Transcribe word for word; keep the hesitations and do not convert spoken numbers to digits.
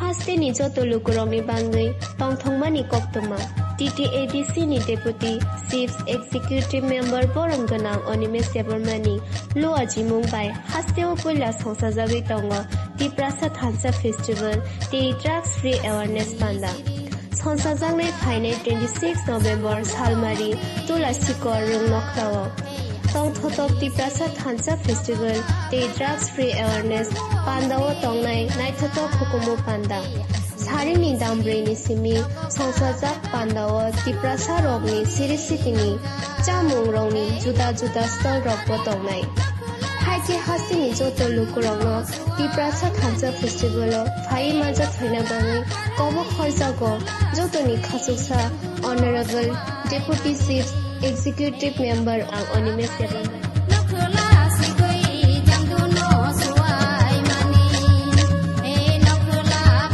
Hasteni joto lukurokni bangwi tongthokmani koktwma T T A D C ni Deputy Chief Executive Member borom gwnang Animesh Debbarma ni luajimung bai hasteo puila songsajagwi tongo Tiprasa Thansa Festival tei Drugs Free Awareness Panda. Songsajaknai phainai twenty six November Salmari Tula Sikor Rung Nokhrao. Tongthotok Tiprasa Thansa Festival tei Drugs Free Awareness Pandao tongnai naithotok hukumu panda. Sarini dambrwini simi songsajak pandao Tiprasa rokni siri sitini chamung rokni juda juda stall rokbo tongnai. Haikhe hasteni joto lukurokno Tiprasa Thansa Festival o phaiwi manjak phaina bagwi kobok horjago jotoni khachuksa Honorable Deputy Chief Executive Member ang Animesh Debbarma.